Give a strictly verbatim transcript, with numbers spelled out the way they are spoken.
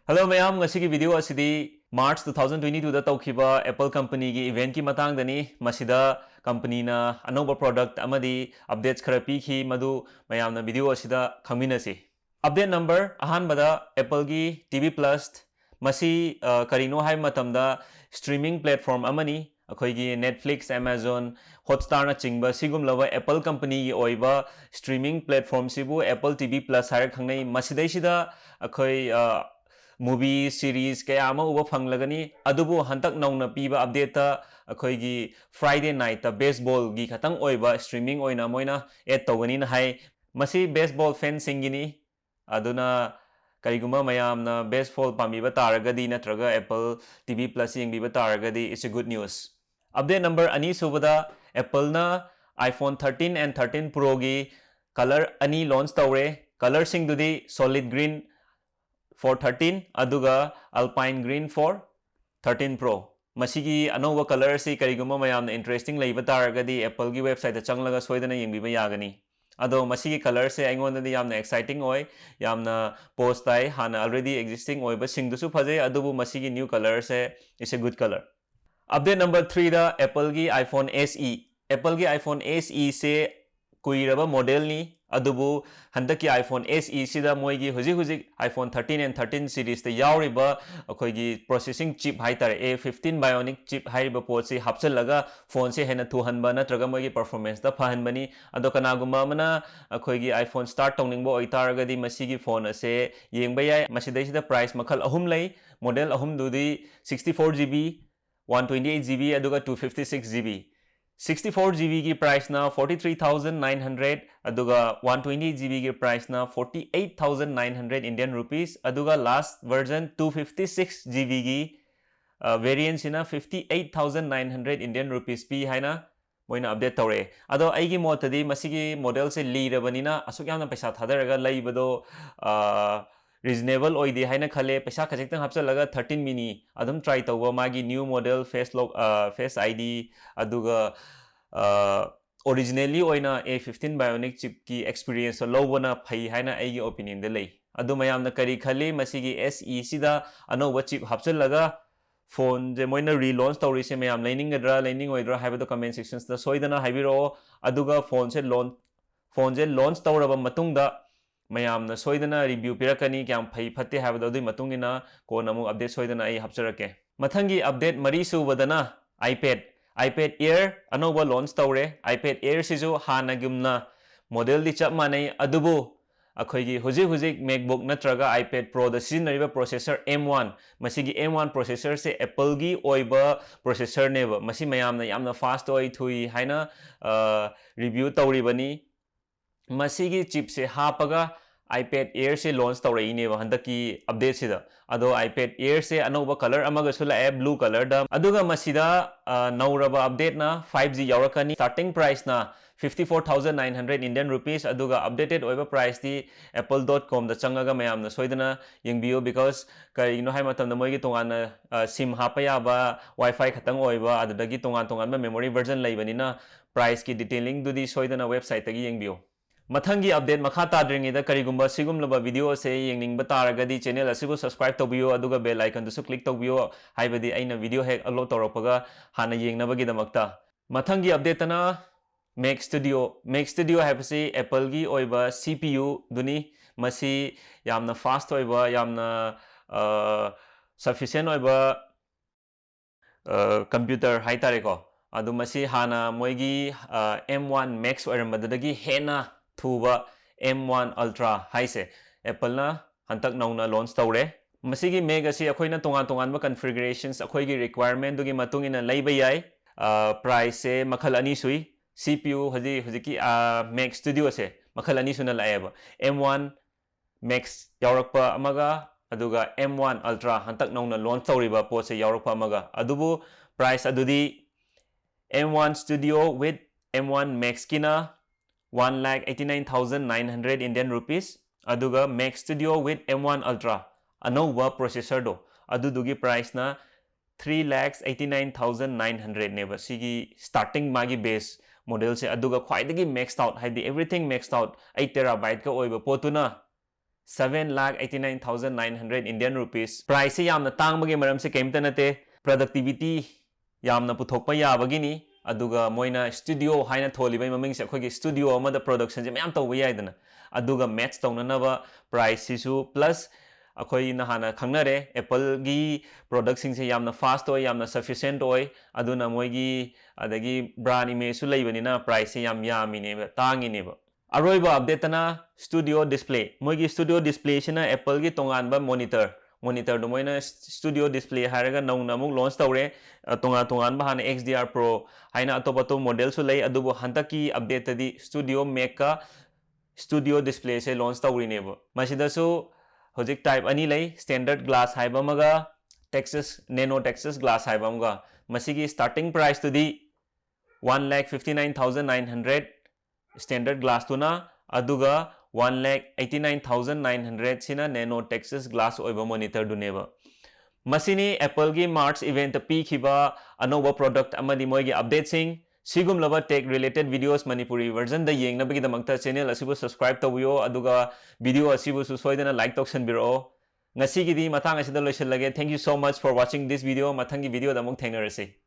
Hello ꯃꯌꯥꯝ, ꯉꯁꯤꯒꯤ video ꯑꯁꯤꯗꯤ March two thousand twenty-twoꯗ ꯇꯧꯈꯤꯕ Apple companyꯒꯤ eventꯀꯤ ꯃꯇꯥꯡꯗꯅꯤ꯫ ꯃꯁꯤꯗ companyꯅ ꯑꯅꯧꯕ product ꯑꯃꯗꯤ updates ꯈꯔ ꯄꯤꯈꯤ, ꯃꯗꯨ ꯃꯌꯥꯝꯅ video ꯑꯁꯤꯗ ꯈꯪꯃꯤꯟꯅꯁꯤ꯫ Update number ꯑꯍꯥꯟꯕꯗ Appleꯒꯤ T V Plus꯫ ꯃꯁꯤ, ꯑ, ꯀꯔꯤꯅꯣ ꯍꯥꯏꯕ ꯃꯇꯝꯗ streaming platform ꯑꯃꯅꯤ꯫ ꯑꯩꯈꯣꯏꯒꯤ Netflix, Amazon, Hotstarꯅꯆꯤꯡꯕ ꯁꯤꯒꯨꯝꯂꯕ Apple companyꯒꯤ ꯑꯣꯏꯕ streaming platformꯁꯤꯕꯨ Apple T V Plus ꯍꯥꯏꯔ ꯈꯪꯅꯩ꯫ ꯃꯁꯤꯗꯩꯁꯤꯗ ꯑꯩꯈꯣꯏ, ꯑ, movie, series ꯀꯌꯥ ꯑꯃ ꯎꯕ ꯐꯪꯂꯒꯅꯤ꯫ ꯑꯗꯨꯕꯨ ꯍꯟꯗꯛ ꯅꯧꯅ ꯄꯤꯕ updateꯇ ꯑꯩꯈꯣꯏꯒꯤ Friday nightꯇ baseballꯒꯤ ꯈꯛꯇꯪ ꯑꯣꯏꯕ streaming ꯑꯣꯏꯅ ꯃꯣꯏꯅ add ꯇꯧꯒꯅꯤꯅ ꯍꯥꯏ꯫ ꯃꯁꯤ baseball fanꯁꯤꯡꯒꯤꯅꯤ꯫ ꯑꯗꯨꯅ ꯀꯔꯤꯒꯨꯝꯕ ꯃꯌꯥꯝꯅ baseball ꯄꯥꯝꯕꯤꯕ ꯇꯥꯔꯒꯗꯤ ꯅꯠꯇ꯭ꯔꯒ Apple T V Plus ꯌꯦꯡꯕꯤꯕ ꯇꯥꯔꯒꯗꯤ, it's a good news꯫ Update number ꯑꯅꯤꯁꯨꯕꯗ Appleꯅ iPhone thirteen and thirteen Proꯒꯤ color ꯑꯅꯤ launch ꯇꯧꯔꯦ꯫ Colorꯁꯤꯡꯗꯨꯗꯤ solid green for thirteen ꯑꯗꯨꯒ alpine green for thirteen Pro꯫ ꯃꯁꯤꯒꯤ ꯑꯅꯧꯕ color ꯑꯁꯤ ꯀꯔꯤꯒꯨꯝꯕ ꯃꯌꯥꯝꯅ interesting ꯂꯩꯕ ꯇꯥꯔꯒꯗꯤ Appleꯒꯤ websiteꯇ ꯆꯪꯂꯒ ꯁꯣꯏꯗꯅ ꯌꯦꯡꯕꯤꯕ ꯌꯥꯒꯅꯤ꯫ ꯑꯗꯣ ꯃꯁꯤꯒꯤ colorꯁꯦ ꯑꯩꯉꯣꯟꯗꯗꯤ ꯌꯥꯝꯅ exciting ꯑꯣꯏ, ꯌꯥꯝꯅ pose ꯇꯥꯏ꯫ ꯍꯥꯟꯅ already existing ꯑꯣꯏꯕꯁꯤꯡꯗꯨꯁꯨ ꯐꯖꯩ, ꯑꯗꯨꯕꯨ ꯃꯁꯤꯒꯤ new colorꯁꯦ is a good color꯫ Update number threeꯗ Appleꯒꯤ iPhone S E꯫ Appleꯒꯤ iPhone S Eꯁꯦ ꯀꯨꯏꯔꯕ modelꯅꯤ, ꯑꯗꯨꯕꯨ ꯍꯟꯗꯛꯀꯤ iPhone S Eꯁꯤꯗ ꯃꯣꯏꯒꯤ ꯍꯧꯖꯤꯛ ꯍꯧꯖꯤꯛ iPhone thirteen and thirteen seriesꯇ ꯌꯥꯎꯔꯤꯕ ꯑꯩꯈꯣꯏꯒꯤ processing chip ꯍꯥꯏꯇꯥꯔꯦ, A fifteen Bionic chip ꯍꯥꯏꯔꯤꯕ ꯄꯣꯠꯁꯤ ꯍꯥꯞꯆꯤꯜꯂꯒ phoneꯁꯦ ꯍꯦꯟꯅ ꯊꯨꯍꯟꯕ ꯅꯠꯇ꯭ꯔꯒ ꯃꯣꯏꯒꯤ performanceꯇ ꯐꯍꯟꯕꯅꯤ꯫ ꯑꯗꯣ ꯀꯅꯥꯒꯨꯝꯕ ꯑꯃꯅ ꯑꯩꯈꯣꯏꯒꯤ iPhone start ꯇꯧꯅꯤꯡꯕ ꯑꯣꯏꯇꯥꯔꯒꯗꯤ ꯃꯁꯤꯒꯤ phone ꯑꯁꯦ ꯌꯦꯡꯕ ꯌꯥꯏ꯫ ꯃꯁꯤꯗꯩꯁꯤꯗ price ꯃꯈꯜ ꯑꯍꯨꯝ ꯂꯩ꯫ Model ꯑꯍꯨꯝꯗꯨꯗꯤ sixty-four GB, one twenty-eight GB ꯑꯗꯨꯒ two fifty-six GB꯫ Sixty-four GBꯒꯤ priceꯅ forty-three thousand nine hundred, ꯑꯗꯨꯒ one twenty-eight GBꯒꯤ priceꯅ forty-eight thousand nine hundred Indian rupees, ꯑꯗꯨꯒ last version two fifty-six GBꯒꯤ, ꯑ, variantꯁꯤꯅ fifty-eight thousand nine hundred Indian rupees ꯄꯤ ꯍꯥꯏꯅ ꯃꯣꯏꯅ update ꯇꯧꯔꯛꯑꯦ꯫ ꯑꯗꯣ ꯑꯩꯒꯤ ꯃꯣꯠꯇꯗꯤ ꯃꯁꯤꯒꯤ modelꯁꯦ ꯂꯤꯔꯕꯅꯤꯅ ꯑꯁꯨꯛ ꯌꯥꯝꯅ ꯄꯩꯁꯥ ꯊꯥꯗꯔꯒ ꯂꯩꯕꯗꯣ, ꯑ, reasonable ꯑꯣꯏꯗꯦ ꯍꯥꯏꯅ ꯈꯜꯂꯦ꯫ ꯄꯩꯁꯥ ꯈꯖꯤꯛꯇꯪ ꯍꯥꯞꯆꯤꯜꯂꯒ thirteen mini ꯑꯗꯨꯝ try ꯇꯧꯕ, ꯃꯥꯒꯤ new model, face lock, ꯑ, Face ID, ꯑꯗꯨꯒ, ꯑ, originally ꯑꯣꯏꯅ A fifteen Bionic chipꯀꯤ experienceꯇꯣ ꯂꯧꯕꯅ ꯐꯩ ꯍꯥꯏꯅ ꯑꯩꯒꯤ opinionꯗ ꯂꯩ꯫ ꯑꯗꯨ ꯃꯌꯥꯝꯅ ꯀꯔꯤ ꯈꯜꯂꯤ? ꯃꯁꯤꯒꯤ S E ꯁꯤꯗ ꯑꯅꯧꯕ chip ꯍꯥꯞꯆꯤꯜꯂꯒ phoneꯁꯦ ꯃꯣꯏꯅ relaunch ꯇꯧꯔꯤꯁꯦ ꯃꯌꯥꯝ ꯂꯩꯅꯤꯡꯒꯗ꯭ꯔꯥ, ꯂꯩꯅꯤꯡꯉꯣꯏꯗ꯭ꯔꯥ ꯍꯥꯏꯕꯗꯣ comment sectionsꯇ ꯁꯣꯏꯗꯅ ꯍꯥꯏꯕꯤꯔꯛꯑꯣ꯫ ꯑꯗꯨꯒ phoneꯁꯦ launch phoneꯁꯦ launch ꯇꯧꯔꯕ ꯃꯇꯨꯡꯗ ꯃꯌꯥꯝꯅ ꯁꯣꯏꯗꯅ review ꯄꯤꯔꯛꯀꯅꯤ, ꯀꯌꯥꯝ ꯐꯩ ꯐꯠꯇꯦ ꯍꯥꯏꯕꯗꯣ꯫ ꯑꯗꯨꯒꯤ ꯃꯇꯨꯡ ꯏꯟꯅ ꯀꯣꯟꯅ ꯑꯃꯨꯛ update ꯁꯣꯏꯗꯅ ꯑꯩ ꯍꯥꯞꯆꯔꯛꯀꯦ꯫ ꯃꯊꯪꯒꯤ update ꯃꯔꯤ ꯁꯨꯕꯗꯅ iPad, iPad Air ꯑꯅꯧꯕ launch ꯇꯧꯔꯦ꯫ iPad Air ꯁꯤꯁꯨ ꯍꯥꯟꯅꯒꯨꯝꯅ modelꯗꯤ ꯆꯞ ꯃꯥꯟꯅꯩ, ꯑꯗꯨꯕꯨ ꯑꯩꯈꯣꯏꯒꯤ ꯍꯧꯖꯤꯛ ꯍꯧꯖꯤꯛ MacBook ꯅꯠꯇ꯭ꯔꯒ iPad Proꯗ ꯁꯤꯖꯤꯟꯅꯔꯤꯕ processor M one, ꯃꯁꯤꯒꯤ M one processorꯁꯦ Appleꯒꯤ ꯑꯣꯏꯕ processorꯅꯦꯕ꯫ ꯃꯁꯤ ꯃꯌꯥꯝꯅ ꯌꯥꯝꯅ fast ꯑꯣꯏ, ꯊꯨꯏ ꯍꯥꯏꯅ, ꯑ, review ꯇꯧꯔꯤꯕꯅꯤ꯫ ꯃꯁꯤꯒꯤ chipꯁꯦ ꯍꯥꯞꯄꯒ iPad Airꯁꯦ launch ꯇꯧꯔꯛꯏꯅꯦꯕ ꯍꯟꯗꯛꯀꯤ updateꯁꯤꯗ꯫ ꯑꯗꯣ iPad Airꯁꯦ ꯑꯅꯧꯕ color ꯑꯃꯒꯁꯨ ꯂꯥꯛꯑꯦ, blue colorꯗ꯫ ꯑꯗꯨꯒ ꯃꯁꯤꯗ, ꯑ, ꯅꯧꯔꯕ updateꯅ five G ꯌꯥꯎꯔꯛꯀꯅꯤ꯫ Starting priceꯅ fifty four thousand nine hundred Indian rupees, ꯑꯗꯨꯒ updated ꯑꯣꯏꯕ priceꯇꯤ apple dot comꯗ ꯆꯪꯉꯒ ꯃꯌꯥꯝꯅ ꯁꯣꯏꯗꯅ ꯌꯦꯡꯕꯤꯌꯨ, because ꯀꯔꯤꯒꯤꯅꯣ ꯍꯥꯏꯕ ꯃꯇꯝꯗ ꯃꯣꯏꯒꯤ ꯇꯣꯉꯥꯟꯅ, ꯑ, SIM ꯍꯥꯞꯄ ꯌꯥꯕ, Wi-Fi ꯈꯛꯇꯪ ꯑꯣꯏꯕ, ꯑꯗꯨꯗꯒꯤ ꯇꯣꯉꯥꯟ ꯇꯣꯉꯥꯟꯕ memory version ꯂꯩꯕꯅꯤꯅ priceꯀꯤ detailingꯗꯨꯗꯤ ꯁꯣꯏꯗꯅ websiteꯇꯒꯤ ꯌꯦꯡꯕꯤꯌꯨ꯫ ꯃꯊꯪꯒꯤ update ꯃꯈꯥ ꯇꯥꯗ꯭ꯔꯤꯉꯩꯗ ꯀꯔꯤꯒꯨꯝꯕ ꯁꯤꯒꯨꯝꯂꯕ video ꯑꯁꯦ ꯌꯦꯡꯅꯤꯡꯕ ꯇꯥꯔꯒꯗꯤ channel ꯑꯁꯤꯕꯨ subscribe ꯇꯧꯕꯤꯌꯨ, ꯑꯗꯨꯒ bell iconꯗꯨꯁꯨ click ꯇꯧꯕꯤꯌꯨ, ꯍꯥꯏꯕꯗꯤ ꯑꯩꯅ video ꯍꯦꯛ upload ꯇꯧꯔꯛꯄꯒ ꯍꯥꯟꯅ ꯌꯦꯡꯅꯕꯒꯤꯗꯃꯛꯇ꯫ ꯃꯊꯪꯒꯤ updateꯇꯅ Mac Studio꯫ Mac Studio ꯍꯥꯏꯕꯁꯤ Appleꯒꯤ ꯑꯣꯏꯕ CPUꯗꯨꯅꯤ꯫ ꯃꯁꯤ ꯌꯥꯝꯅ fast ꯑꯣꯏꯕ, ꯌꯥꯝꯅ, ꯑ, sufficient ꯑꯣꯏꯕ ꯑ, computer ꯍꯥꯏꯇꯥꯔꯦꯀꯣ꯫ ꯑꯗꯣ ꯃꯁꯤ ꯍꯥꯟꯅ ꯃꯣꯏꯒꯤ, ꯑ, M one Max ꯑꯣꯏꯔꯝꯕꯗꯨꯗꯒꯤ ꯍꯦꯟꯅ ꯊꯨꯕ M one Ultra ꯍꯥꯏꯁꯦ Appleꯅ ꯍꯟꯇꯛ ꯅꯧꯅ launch ꯇꯧꯔꯦ꯫ ꯃꯁꯤꯒꯤ Mac ꯑꯁꯤ ꯑꯩꯈꯣꯏꯅ ꯇꯣꯉꯥꯟ ꯇꯣꯉꯥꯟꯕ configurations ꯑꯩꯈꯣꯏꯒꯤ requirementꯗꯨꯒꯤ ꯃꯇꯨꯡ ꯏꯟꯅ ꯂꯩꯕ ꯌꯥꯏ꯫ ꯑ, priceꯁꯦ ꯃꯈꯜ ꯑꯅꯤ ꯁꯨꯏ꯫ CPU ꯍꯧꯖꯤꯛ, ꯍꯧꯖꯤꯛꯀꯤ, ꯑ, Mac Studioꯁꯦ ꯃꯈꯜ ꯑꯅꯤ ꯁꯨꯅ ꯂꯥꯛꯑꯦꯕ꯫ M one Max ꯌꯥꯎꯔꯛꯄ ꯑꯃꯒ, ꯑꯗꯨꯒ M one Ultra ꯍꯟꯇꯛ ꯅꯧꯅ launch ꯇꯧꯔꯤꯕ ꯄꯣꯠꯁꯦ ꯌꯥꯎꯔꯛꯄ ꯑꯃꯒ꯫ ꯑꯗꯨꯕꯨ price ꯑꯗꯨꯗꯤ M one Studio with M one Maxꯀꯤꯅ one lakh eighty nine thousand nine hundred Indian rupees, ꯑꯗꯨꯒ Mac Studio with M one Ultra ꯑꯅꯧꯕ processorꯗꯣ, ꯑꯗꯨꯗꯨꯒꯤ priceꯅ three lakhs eighty nine thousand nine hundredꯅꯦꯕ ꯁꯤꯒꯤ starting ꯃꯥꯒꯤ base modelꯁꯦ꯫ ꯑꯗꯨꯒ ꯈ꯭ꯋꯥꯏꯗꯒꯤ maxed out, ꯍꯥꯏꯗꯤ everything maxed out, eight terabyteꯀ ꯑꯣꯏꯕ ꯄꯣꯠꯇꯨꯅ seven lakh eighty nine thousand nine hundred Indian rupees. Price ꯁꯦ ꯌꯥꯝꯅ ꯇꯥꯡꯕꯒꯤ ꯃꯔꯝꯁꯦ ꯀꯩꯝꯇ ꯅꯠꯇꯦ, productivity ꯌꯥꯝꯅ ꯄꯨꯊꯣꯛꯄ ꯌꯥꯕꯒꯤꯅꯤ꯫ ꯑꯗꯨꯒ ꯃꯣꯏꯅ studio ꯍꯥꯏꯅ ꯊꯣꯜꯂꯤꯕ ꯃꯃꯤꯡꯁꯦ, ꯑꯩꯈꯣꯏꯒꯤ studio ꯑꯃꯗ production ꯁꯦ ꯃꯌꯥꯝ ꯇꯧꯕ ꯌꯥꯏꯗꯅ, ꯑꯗꯨꯒ match ꯇꯧꯅꯅꯕ price ꯁꯤꯁꯨ, plus ꯑꯩꯈꯣꯏꯅ ꯍꯥꯟꯅ ꯈꯪꯅꯔꯦ, Apple ꯒꯤ product ꯁꯤꯡꯁꯦ ꯌꯥꯝꯅ fast ꯑꯣꯏ, ꯌꯥꯝꯅ sufficient ꯑꯣꯏ꯫ ꯑꯗꯨꯅ ꯃꯣꯏꯒꯤ ꯑꯗꯒꯤ brand image ꯁꯨ ꯂꯩꯕꯅꯤꯅ price ꯁꯦ ꯌꯥꯝ ꯌꯥꯝꯃꯤꯅꯦꯕ, ꯇꯥꯡꯉꯤꯅꯦꯕ꯫ ꯑꯔꯣꯏꯕ update ꯇꯅ Studio Display꯫ ꯃꯣꯏꯒꯤ Studio Display ꯁꯤꯅ Apple ꯒꯤ ꯇꯣꯉꯥꯟꯕ monitor, monitor ꯗꯣ ꯃꯣꯏꯅ Studio Display ꯍꯥꯏꯔꯒ ꯅꯧꯅ ꯑꯃꯨꯛ launch ꯇꯧꯔꯦ꯫ ꯑ, ꯇꯣꯉꯥꯟ ꯇꯣꯉꯥꯟꯕ, ꯍꯥꯟꯅ X D R Pro ꯍꯥꯏꯅ ꯑꯇꯣꯞ ꯑꯇꯣꯞꯄ model ꯁꯨ ꯂꯩ, ꯑꯗꯨꯕꯨ ꯍꯟꯗꯛꯀꯤ update ꯇꯗꯤ Studio Mac ꯀ Studio Display ꯁꯦ launch ꯇꯧꯔꯤꯅꯦꯕ꯫ ꯃꯁꯤꯗꯁꯨ ꯍꯧꯖꯤꯛ type ꯑꯅꯤ ꯂꯩ, standard glass ꯍꯥꯏꯕ ꯑꯃꯒ Texas, nano Texas glass ꯍꯥꯏꯕ ꯑꯃꯒ꯫ ꯃꯁꯤꯒꯤ starting price ꯇꯨꯗꯤ one lakh fifty nine thousand nine hundred standard glass ꯇꯨꯅ, ꯑꯗꯨꯒ one lakh eighty nine thousand nine hundred ꯁꯤꯅ nano Texas glass ꯑꯣꯏꯕ monitor ꯗꯨꯅꯦꯕ꯫ ꯃꯁꯤꯅꯤ Apple ꯒꯤ March event ꯇ ꯄꯤꯈꯤꯕ ꯑꯅꯧꯕ product ꯑꯃꯗꯤ ꯃꯣꯏꯒꯤ update ꯁꯤꯡ꯫ ꯁꯤꯒꯨꯝꯂꯕ tech related videos Manipuri version ꯗ ꯌꯦꯡꯅꯕꯒꯤꯗꯃꯛꯇ channel ꯑꯁꯤꯕꯨ subscribe ꯇꯧꯕꯤꯌꯣ, ꯑꯗꯨꯒ video ꯑꯁꯤꯕꯨꯁꯨ ꯁꯣꯏꯗꯅ like ꯇꯧꯁꯟꯕꯤꯔꯛꯑꯣ꯫ ꯉꯁꯤꯒꯤꯗꯤ ꯃꯇꯥꯡ ꯑꯁꯤꯗ ꯂꯣꯏꯁꯤꯜꯂꯒꯦ꯫ Thank you so much for watching this video꯫ ꯃꯊꯪꯒꯤ video ꯗ ꯑꯃꯨꯛ ꯊꯦꯡꯅꯔꯁꯤ꯫